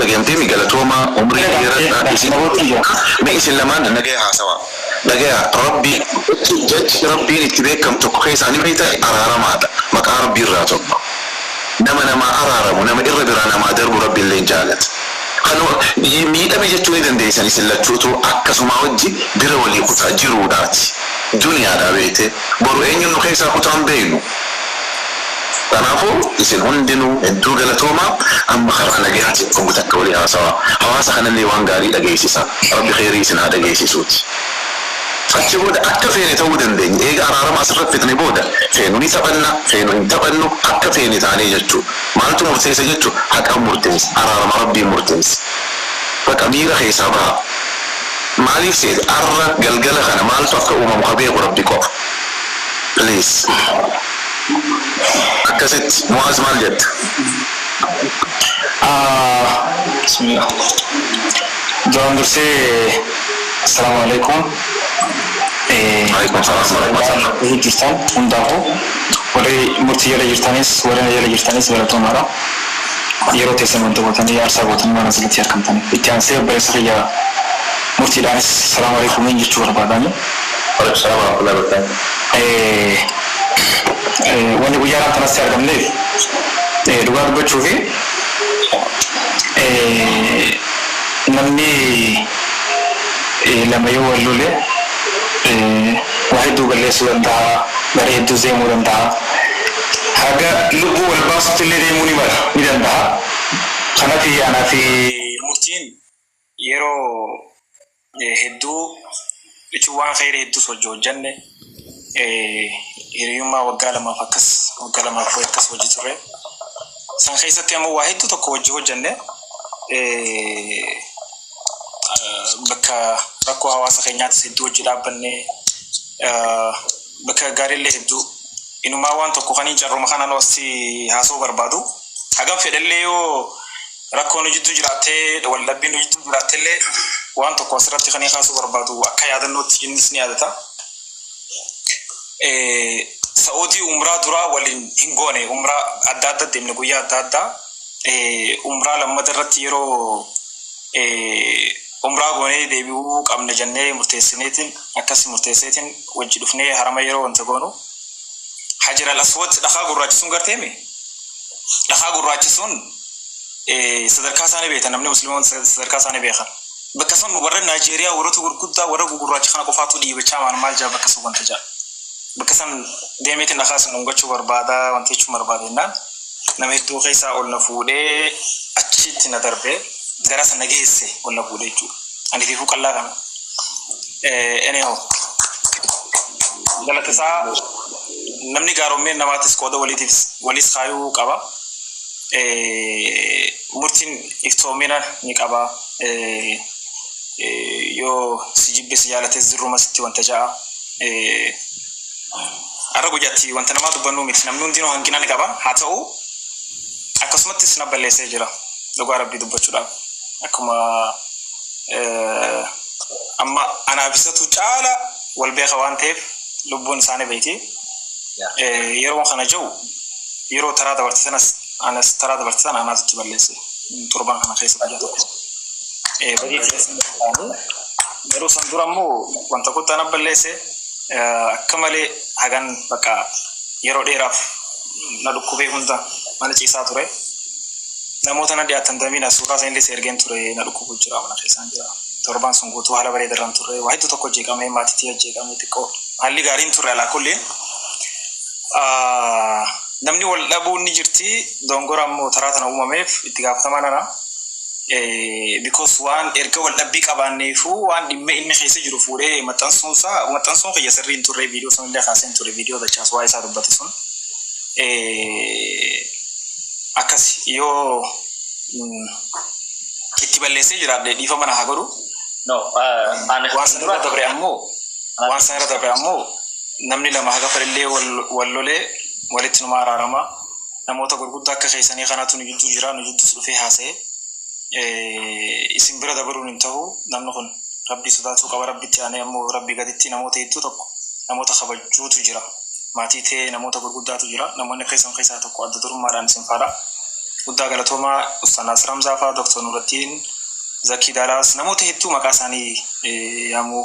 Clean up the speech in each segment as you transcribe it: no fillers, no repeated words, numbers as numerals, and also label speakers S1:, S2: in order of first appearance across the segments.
S1: Dhagayamtee galatoomaa, umrii dheeradhaa isin. Mee isin lamaan nagaya haasawaa. Dhagaya, Rabbii jechi Rabbiin itti beekamu tokko keessaa ni beekta, araaramaadha. Maqaa Rabbii irraa tokko. Nama namaa araaramu, nama irra biraa namaa darbu Rabbi illee hin jaalata. Kanuma miidhame jechuu ni dandeessan isin lachuutu, akkasuma wajji bira walii kutaa jiruudhaati. Duniyaadha beekte. Boru eenyuun nu keessaa kutaan beeknu. Kanaafuu isin hundinuu hedduu galatoomaa. Amma karaa nagayaatiin dhuguu takka walii haasawaa. Hawaasa kanallee waan gaarii dhageessisa. Rabbi kheyrii isin haa dhageessisuuti. Achi booda akka feene ta'uu dandeenya. Eega araarama asirratti fixne booda feenu ni taphanna, feenu hin taphannu, akka feene taanee jechuu. Maaltu murteessa jechuu? Haqan murteessa. Araarama Rabbiin murteessa. Baqa miira keessaa baha. Maaliif seete? Arra galgala kana maaltu akka uumamu ka beeku Rabbi qofa. Please. Akkasitti Mu'aaz, maal jetta?
S2: Bismillah. Duraan dursee, assalaamu alaikum.
S1: Alaikum salaam wa rahmatullah.
S2: Jirtan hundaafuu, warri murtii jala jirtanis, warri na jala jirtanis, galatoomaadha. Yeroo teessan wanta gootanii, aarsaa gootanii waan asirratti argamtaniif. Itti aansee obboleessa kiyya murtiidhaanis salaamu alaikum jechuu barbaadani.
S1: Alaikum salaam wa rahmatullahi wa barakatuh.
S2: Wanni guyyaa kanatti argamneef, dhugaa dubbachuu fi namni lama yoo wal lole waa hedduu balleessuu danda'a, garee hedduu deemuu danda'a. Haga lubbuu wal baasutti illee deemuu ni mala, ni danda'a. Kanaaf anaa fi murtiin yeroo hedduu jechuun waan kheyrii hedduus hojii hojjanne, hiriyummaa waggaa 2f akkas, waggaa 2f akkas hojii turre. San keessatti ammoo waa hedduu tokko hojii hojjanne, bakka rakkoo hawaasa keenyaatis hedduu hojii dhaabbanne, bakka gaariillee hedduu. Inumaa waan tokko kan hin carruma kanaan asii haasa'uu barbaadu, hagam fedhallee yoo rakkoon jidduu jiraattee, waldhabbiin jidduu jiraattellee, waan tokko asirratti kan kaasuu barbaadu akka yaadannootti, innis ni yaadata. Sa'uudii umraa duraa waliin hin goone, umraa adda adda deemne, guyyaa adda addaa. Umraa lammata irratti yeroo umraa goonee deebi'uu qabna jennee murteessineetiin, akkas murteesseetiin wajji dhufnee harama yeroo wanta goonu, Hajar al Aswad, dhakaa gurraachi sun garteemi, dhakaa gurraachi sun sadarkaa isaanii beektan, namni musliimoon sadarkaa isaanii beekan. Bakka sun warra Naajeeriyaa, warroota gurguddaa, warra gugurraacha kana qofaatu dhiibachaa maal maal jaa, bakka sun wanta jaa. Bakka san deemeetiin dhakaa sun dhungachuu barbaada, wanta jechuun barbaada jennaan, nama hedduu keessaa ol na fuudhee achitti na darbee gara sana geesse, ol na fuudhee jechuudha. Ani fiifuu qallaa kana. Anyhow, galata isaa namni gaaroommeen namaatis qooda waliitiif walis kaayuu qaba. Murtiin iftoomina ni qaba. Yoo si jibbe si jaalates dirruma sitti wanta ja'a. Har'a guyyaatti wanta namaa dubbannu miti, namni hundinuu hanqina ni qaba. Haa ta'u, akkasumattis na balleessee jira, dhugaa Rabbii dubbachuudhaaf. Akkuma amma anaaf isatu caala wal beeka waan ta'eef, lubbuun isaanii beeyti. Yeroo kana jiru, yeroo taraa dabarte sanas, anas taraa dabarte sana anaatu itti balleesse. Torban kana keessa guyyaa tokko. Badii keessa yeroo san dura immoo wanta guddaa na balleesse, akka malee hagan bakka yeroo dheeraaf na dhukkubee hunda mana ciisaa ture. Namoota na dhiyaatan damiina suuraa sanillee si ergeen ture, na dhukkubu jira, mana keessaan jira. Torban sun guutuu haala bareedarraan turre, waa hedduu tokko jeeqamee, maatiitti jeeqamee, xiqqoo haalli gaariin turre. Alaa kulliin namni wal dhabuun ni jirti, dongora ammoo taraa tana uumameef itti gaafatamaa nana. Because waan erga wal dhabbii qabaanneefuu waan dhimma inni keessa jiru fuudhee maxxansuunsaa, maxxansuun kiyya sirrii hin turre. Viidiyoo sanillee kaasee hin ture, viidiyoo dachaas waa isaa dubbate sun. Akkas yoo itti balleessee jiraadhe dhiifama na haa godhu.
S3: No, ani
S2: Waan san irra dabre ammoo, waan san irra dabre ammoo, namni lama haga fedhallee wal lolee walitti numa araarama. Namoota gurguddaa akka keessanii kanatu nu jidduu jira, nu jidduus dhufee haasa'e. Isin bira dabaruun hin ta'u, namni kun Rabbii sodaatuu qaba, Rabbitti aanee ammoo Rabbii gaditti namoota hedduu tokko namoota kabajuutu jira. Maatii ta'ee namoota gurguddaatu jira. Namoonni akka isin keessaa tokko adda durummaadhaan isin faadha. Guddaa galatoomaa Ustaaz Naasir Hamzaa fa'aa, Dr. Nurattiin Zakii Daalaas, namoota hedduu maqaa isaanii yaamuu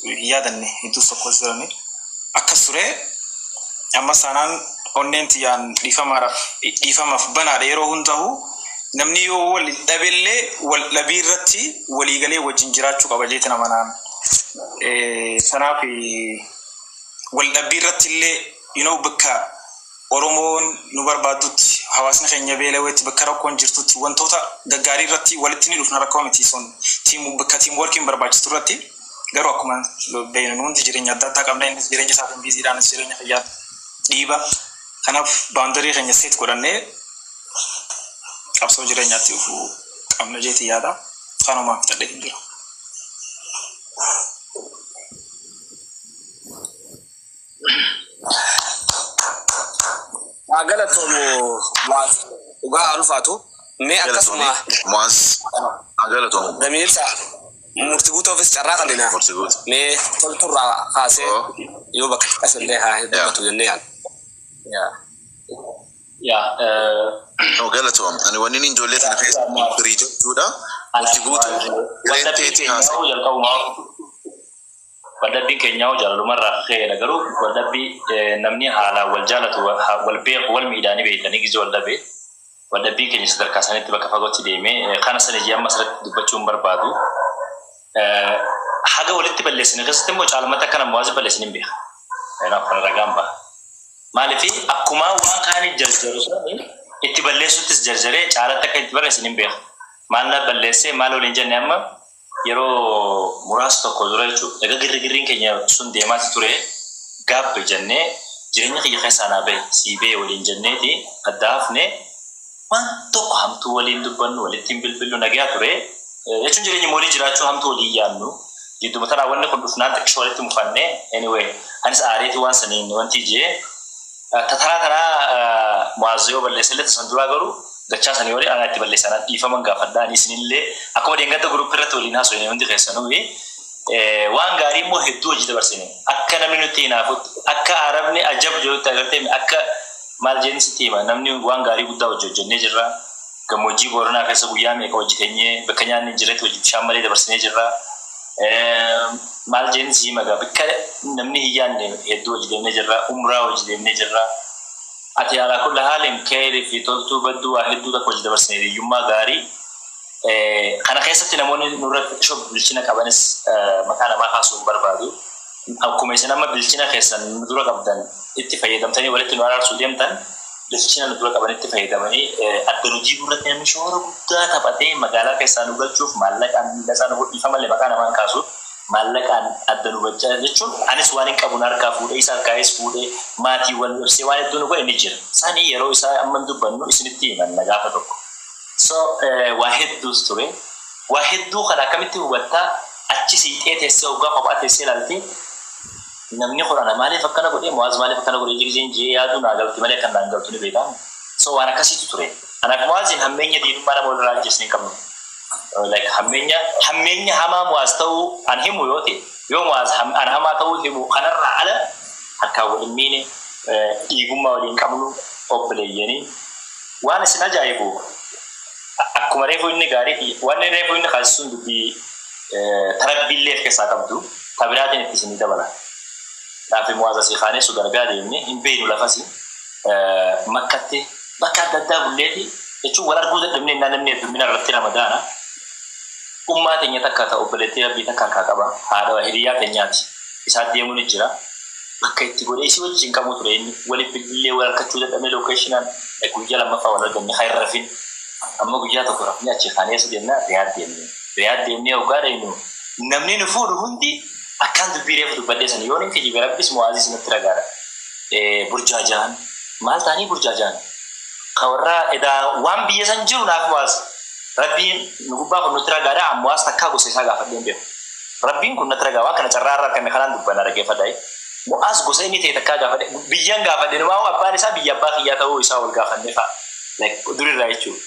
S2: hin yaadanne hedduus tokkos jirani. Akkas ture. Amma saanaan onneen tiyyaan dhiifamaadhaaf dhiifamaaf banaadha. Yeroo hundaa'u namni yoo wal dhabellee wal dhabii irratti waliigalee wajjin jiraachuu qaba jeeti nama naan. Kanaaf wal dhabbii irratti illee bakka Oromoon nu barbaaddutti, hawaasni keenya beela'eetti, bakka rakkoon jirtutti, wantoota gaggaarii irratti walitti ni dhufna, rakkoo miti sun. Team bakka team workiin barbaachisu irratti garuu akkuma beeknu hundi jireenya adda addaa qabna. Innis jireenya isaatiin busydhaanis jireenya fayyaa dhiiba. Kanaaf boundary keenya set godhannee qabsoo jireenyaatti dhufuu qabna jeeti yaada. Kanumaan fixadhee hin jiru.
S4: Haa galatoomu Mu'aaz, dhugaa haa ulfaatu. Mee akkasuma
S1: Mu'aaz, haa galatoomu.
S4: Damiirsa murtii guutuufis carraa kennina.
S1: Murtii guutuu.
S4: Mee tolturraa kaasee yoo bakka xiqqas illee haa dubbatu jennee yaadna. Yaa.
S3: Yaa.
S1: No, galatoom. Ani wanni inni ijoollee tana keessa firii jechuudha. Murtii guutuu hireen teetii haasa'e.
S3: Jalqabumaa waldhabbiin keenyaa jaalalumarraa ka'eedha, garuu waldhabbii namni haalaan wal jaalatu, wal beeku, wal miidhaanii beekanii gizee wal dhabee waldhabbiin keenya sadarkaa sanitti bakka fagootti deemee kana sana ijii amma asirratti dubbachuu hin barbaadu. Haga walitti balleessine keessatti immoo caalmatti akka nama waasi balleessine hin beeka. Kanaaf kana ragaan baha. Maaliif akkuma waan kaanii jarjaru sani itti balleessuttis jarjaree caalatti akka itti barreessin hin beeka. Maal na balleessee, maal waliin jenne? Amma yeroo muraasa tokko dura jechuudha. Egaa girri girriin keenya sun deemaati ture, gaabbe jennee jireenya kiyya keessaa naa bahe, sii bahe waliin jenneeti adda hafne. Waan tokko hamtuu waliin dubbannu, walitti hin bilbillu, nagaa ture. Jechuun jireenya walii jiraachuu hamtuu walii yaadnu. Jidduma tanaa wanni kun dhufnaan xiqqisho walitti mufanne. Anyway, anis aareeti waan saniin wanti jee tataraa tanaa Mu'aaz yoo balleesse illee san duraa garuu dachaa sanii olii anaa itti balleessan dhiifaman gaafadhaa. Ani isinillee akkuma deengadda groupii irratti waliin haasofne hundi keessanuu waan gaarii immoo hedduu hojii dabarsine, akka namni nutti hinaafutti, akka arabni ajab jedhutti agartee, akka maal jeen sitti hima, namni waan gaarii guddaa hojii hojjennee jirra. Gammoojjii Booranaa keessa guyyaa meeqa hojjeteenyee, bakka nyaanni hin jirretti hojii bishaan malee dabarsinee jirra. Maal jeen si hima gaa, bakka namni hin yaadne hedduu hojii deemnee jirra, umraa hojii deemnee jirra. Ati alaa kulla haalin keerii fi toltuu badduu waa hedduu takka hojii dabarsine, hiyyummaa gaarii. Kana keessatti namoonni nurra xiqqishoo bilchina qabanis maqaa namaa kaasuu hin barbaadu. Akkuma isin amma bilchina keessan nu dura qabdan itti fayyadamtanii walitti nu araarsuu deemtan, bilchina nu dura qaban itti fayyadamanii adda nu diiguu irratti namni shoora guddaa taphatee magaalaa keessaa nu galchuuf maallaqaan miidhasaa nu godhiifa malee maqaa namaan kaasu, maallaqaan adda nu bachaa jechuun anis waan hin qabu harkaa fuudhee, isa harkaayis fuudhee, maatii wal ibsee waan hedduu nu godhe ni jira. Isaanii yeroo isaa amma dubbannu isinitti himanna gaafa tokko. So waa hedduus ture. Waa hedduu kana akkamitti hubattaa? Achi siiqee teessee, hoggaa kophaa teessee ilaaltee, namni kun ana maaliif akkana godhee, Mu'aaz maaliif akkana godhee jigijeen jee yaaduu naa galti malee kan naan galtu ni beekamu. So waan akkasiitu ture. Anaaf Mu'aaziin hammeenya diinummaa nama walirraa ajjeesne hin qabnu. Like hammeenya hamaa Mu'aaz ta'uu an himu yoo ta'e, yoo Mu'aaz an hamaa ta'uu himu, kanarraa ala harkaan waliin miine, dhiigummaa waliin qabnu, obboleeyyanii. Waan isin ajaa'ibu, akkuma reefu inni gaarii fi wanni reefu inni kaasisuun dubbii tarabbiillee of keessaa qabdu tabiraatiin itti isinii dabala. Kanaaf Mu'aaz asii kaanee Suudi Arabiyaa deemne, hin beeknu lafasi, Makkatti bakka adda addaa bulleeti jechuun wal arguu dadhabne innaan namni heddummina irratti Ramadaana. Ummaa teenya takka ta'u, obboleettii Rabbii takka harkaa qaba. Haadha hiriyaa teenyaati. Isaa deemuu ni jira. Bakka itti godhee isii wajjin qabu ture inni waliif bilbilee wal harkachuu dadhabne. Locationaan guyyaa lammaffaa wal arganne kan hin rafin. Amma guyyaa tokko rafnee achi kaanee eessa deemnaa? Riyaad deemne. Riyaad deemnee hoggaa deemnu namni nu fuudhu hundi akkaan dubbii reefu dubbadhee sana yoon hin kijibe Rabbis Mu'aazis natti ragaadha. Burjaajaan maal ta'anii burjaajaan? Ka warra edaa waan biyya san jiru naaf Mu'aaz, Rabbiin nu gubbaa kun nutti ragaadha. Mu'aaz takkaa gosa isaa gaafadhee hin beeku. Rabbiin kun natti ragaa, waan kana carraa irraa arganne kanaan dubbanna, dhaggeeffadhaa. Mu'aaz gosa inni ta'e takkaa gaafadhe, biyyan gaafadhe, numaa abbaan isaa biyya abbaa kiyyaa ta'uu isaa wal gaafanne fa'a. Durirraa jechuudha.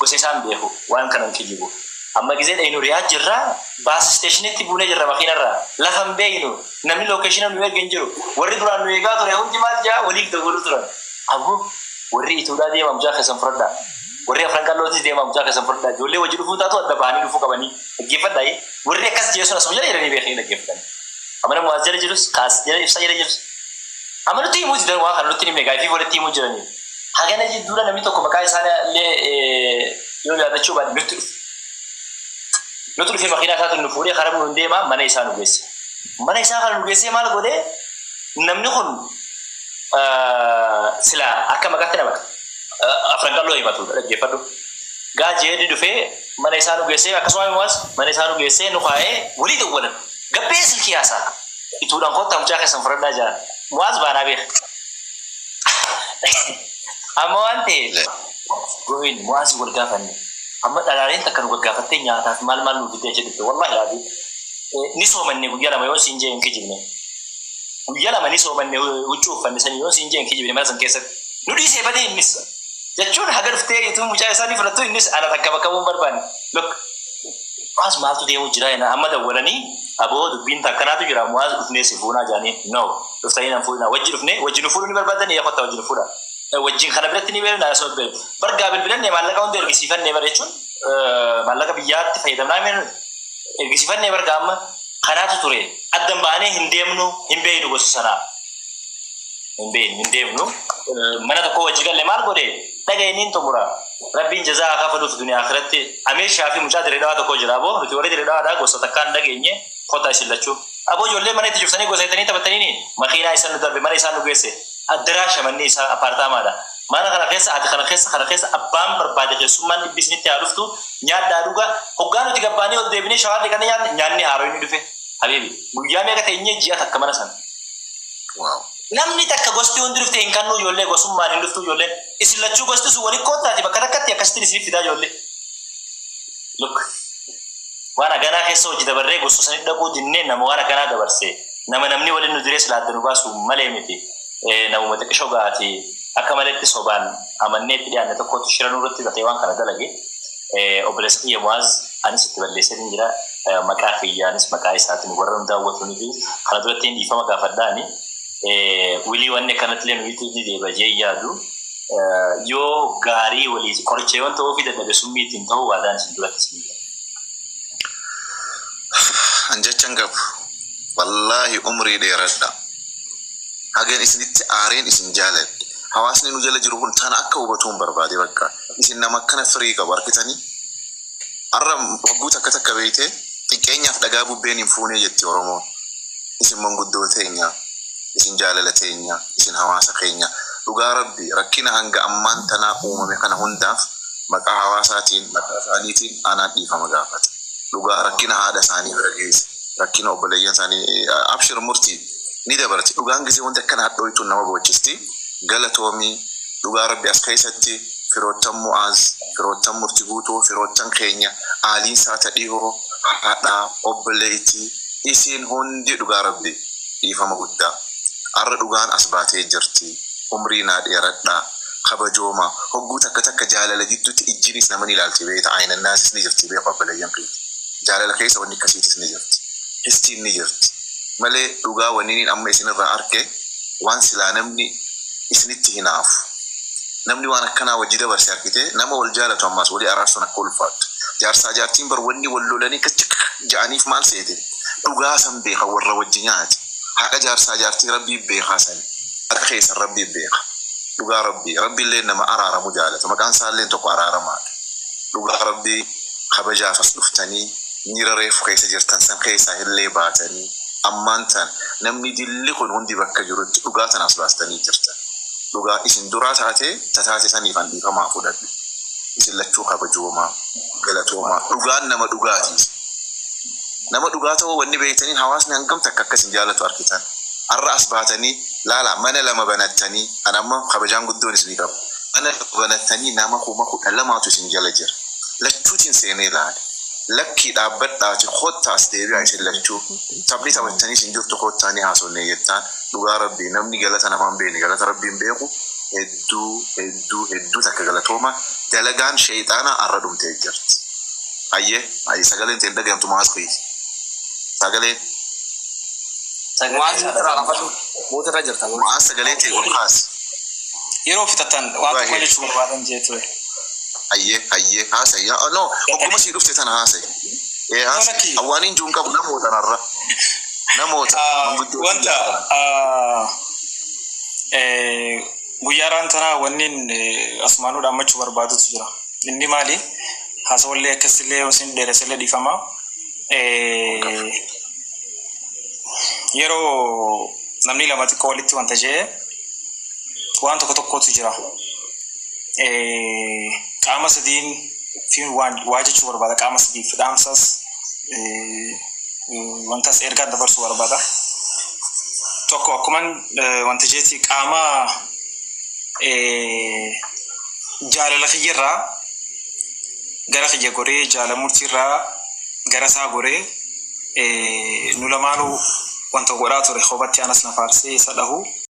S3: Gosa isaan beeku, waan kana hin kijibu. Amma gizee dhayinu Riyaad jirra, bus stationitti buunee jirra makiinarraa. Lafa hin beeknu, namni locationa nu erge hin jiru. Warri duraan nu eegaa ture hundi maal jaa waliif dawwalu turan. Aboo, warri ituudhaa deema, mucaa keessan fudhadhaa. Warri Afran Qallootis deemaa mucaa keessan fudhadhaa. Ijoollee wajji dhufuu taatu adda bahanii dhufuu qabanii. Dhaggeeffadhaa. Warri akkas jee sun asuma jala jiranii beekanii dhaggeeffatanii. Amma nama as jala jirus, kaas jala ibsaa jala jirus. Amma nutti himuu jiran waan kana nutti himne gaafii walitti himuu jiranii. Hagana jidduudha namni tokko maqaa isaanii illee yoo yaadachuu baate nutti dhufe. Nutti dhufee makiinaa isaatu nu fuudhee karaa nuun deemaa mana isaa nu geesse. Mana isaa kana nu geessee maal godhee, namni kun sila akka maqaatti nama Afran Qalloo himatu dhaggeeffadhu. Gaa jeedni dhufee mana isaa nu geessee, akkasuma himuas mana isaa nu geessee nu kaa'ee walii dawwalan. Gabbee silkii haasaa. Ituudhaan kottaa mucaa keessan fudhadhaa jaan. Mu'aaz baanaa beeka. Amma waan ta'eef gohin Mu'aazii wal gaafanne. Amma dhalaaleen takka nu gaggaafattee nyaataaf maal maal nu fiddee achi dhufte. Wallaahi laafi. Ni soomanne guyyaa 2 yoon siin jee hin kijibne. Guyyaa 2 ni soomanne, huccuu uffanne sanii yoon siin jee hin kijibne mana san keessatti. Nu dhiisee badee innis. Jechuun haga dhuftee ituu mucaa isaa ni fudhattu, innis ana takka bakka bu'uun barbaanne. Look. Mu'aaz maaltu deemu jira jenna, amma dawwalanii aboo dubbiin takkanaatu jira, Mu'aaz dhufnee si fuunaa jaanii. No, dhuftanii nan fuudhinaa, wajji dhufnee wajji nu fuudhuu ni barbaadanii yaa kottaa wajji nu fuudha. Wajjin kana biratti ni beekna, asuma beekna. Bargaa bilbilannee maallaqa hunda ergisiifannee bara jechuun maallaqa biyyaatti fayyadamnaa mee ergisiifannee bargaa amma kanaatu ture. Addan baanee hin deemnu, hin beeknu, gosa sanaa. Hin beeknu, hin deemnu. Mana tokko wajji galle maal godhe dhagaye niin xumura. Rabbiin jazaa haa kafaluuf duniyaa akhiratti. Amiir Shaafii mucaa Dirree Dhawaa tokko jira. Aboo nuti warri Dirree Dhawaadhaa gosa takkaan dhageenye, kottaa isin lachuu. Aboo ijoollee mana itti cuftanii gosa jettanii taphattaniini makiinaa isan nu darbe mana isaan nu geesse. Addaraasha manni isaa apartaamaadha. Mana kana keessa ati kana keessa kana keessa abbaan barbaade keessummaan dhibbi isinitti haa dhuftu, nyaadhaa dhuga. Hoggaa nuti gabbaanii ol deebinee shawaa dhiqannee nyaanne, nyaanni haaroo inni dhufe. Habiibi guyyaa meeqa teenyee? Ji'a takka mana sana. Namni takka gosti hundi dhufte hin kannuu, ijoollee gosummaan hin dhuftu ijoolleen. Isin lachuu gosti sun walitti koottaati bakka takkatti akkasittiin isiniif fidaa ijoollee. Look. Waan haganaa keessa hojii dabarree gosa sanit dhaquu dinnee nama waan akkanaa dabarse. Nama namni waliin nu diree silaa adda nu baasu malee miti. Namuma xiqqishoo ga'aati. Akka maletti sobaan amannee itti dhiyaanne tokkotu shira nurratti xaxee waan kana dalage. Obboleessa kiyya Mu'aaz, anis itti balleesseetiin jira. Maqaa kiyyaanis maqaa isaatiin warra nu daawwatuunii fi kana duratti dhiifama gaafadhaani. Wilii wanni akkanatti illee nuyitti ni deeba jee yaadu. Yoo gaarii walii qoricha yoon ta'uu fi dadhabe summii ittiin ta'uu waadaan isin duratti isin jira.
S1: An jechan qabu. Wallaahi umrii dheeradha. Hagan isinitti aareen isin jaaladhe. Hawaasni nu jala jiru kun tana akka hubatuun barbaade bakka. Isin nama akkana firii qabu argitanii. Har'a wagguu takka takka beeyte, xiqqeenyaaf dhagaa bubbeen hin fuunee jetti Oromoon. Isin manguddoo teenya. Isin jaalala teenya. Isin hawaasa keenya. Dhugaa Rabbi rakkina hanga ammaan tanaa uumame kana hundaaf maqaa hawaasaatiin, maqaa isaaniitiin anaan dhiifama gaafata. Dhugaa rakkina haadha isaanii bira geesse. Rakkina obboleeyyan isaanii, abshir murtii ni dabarti. Dhugaan gisee wanti akkana hadhooytuun nama boochisti. Galatoomii dhugaa Rabbi as keessatti firoottan Mu'aaz, firoottan Murti Guutuu, firoottan keenya aaliinsaa ta dhihoo, haadhaa, obboleeytii, isiin hundi dhugaa Rabbi dhiifama guddaa. Arra dhugaan as baatee jirti. Umrii naa dheeradhaa. Kabajooma. Hogguu takka takka jaalala jiddutti ijjiinis nama ni ilaalti beeyta. Aynannaasis ni jirti beeku obboleeyyan kiyya. Jaalala keessa wanni akkasiitis ni jirti. Histiin ni jirti. Malee dhugaa wanniniin amma isinirraa arke waan silaa namni isinitti hinaafu. Namni waan akkanaa wajji dabarse arkitee nama wal jaalatu ammaas walii araarsuun akka ulfaattu. Jaarsaa jaartiin bar wanni wal lolanii kacha ja'aniif maal seete? Dhugaa san beeka warra wajji nyaate. Haqa jaarsaa jaartii Rabbii beekaa sani. Haqa keessan Rabbii beeka. Dhugaa Rabbii. Rabbiilleen nama araaramu jaalata. Maqaan isaalleen tokko araaramaadha. Dhugaa Rabbii kabajaaf as dhuftanii miira reefu keessa jirtan san keessaa illee baatanii ammaan tan namni dilli kun hundi bakka jirutti dhugaa tana as baastanii jirtan. Dhugaa isin duraa taatee tataate saniif an dhiifamaa fudhadhu. Isin lachuu kabajoomaa, galatoomaa. Dhugaan nama dhugaati. Nama dhugaa ta'uu wanni beektaniin hawaasni hangam takka akka isin jaalatu arkitan. Har'a as baatanii laala mana lama banattanii an amma kabajaan guddoon isinii qaba. Mana lama banattanii nama 12,000tu isin jala jira. Lachuutiin seenee ilaale. Lakkii dhaabbadhaati kottaa as deebi'aa isin lachuu. Taphni taphattanii isin jirtu kottaa ni haasofne jettaan. Dhugaa Rabbii namni galata namaan beekne galata Rabbiin beeku, hedduu hedduu hedduu takka galatooma. Dalagaan sheeyxaanaa har'a dhumtee jirti. Ayyee ayyee, sagaleen ta'e hin dhagayamtu maas kiyya. Sagaleen.
S4: Mu'aaz irraa rafadhu. Moota irra jirta.
S1: Mu'aaz, sagalee ta'e ol kaasi.
S2: Yeroo fixattan waan tokko jechuu barbaadan jee ture.
S1: Hayyee, hayyee, haasayi. No, ogguma sii dhufte tana haasayi. Ee, haasayi.
S2: Lakki.
S1: Awwaaniin juun qabu namoota narra. Namoota. Manguddoo.
S2: Wanta guyyaaraan tanaa wanni asumaanuu dhaammachuu barbaadutu jira. Inni maali? Haasawallee akkasillee yoo isin dheeressellee dhiifama. Yeroo namni lama xiqqoo walitti wanta jedhee waan tokko tokkotu jira. Qaama sadiin fi waan waa jechuu barbaada. Qaama sadiif dhaamsas wantas ergaa dabarsuu barbaada. Tokko akkuman wanta jeeti qaama jaalala kiyyarraa gara kiyya goree, jaala murtiirraa gara isaa goree, nu lamaanuu wanta godhaa ture, kophatti anas na faarsee isa dhahu.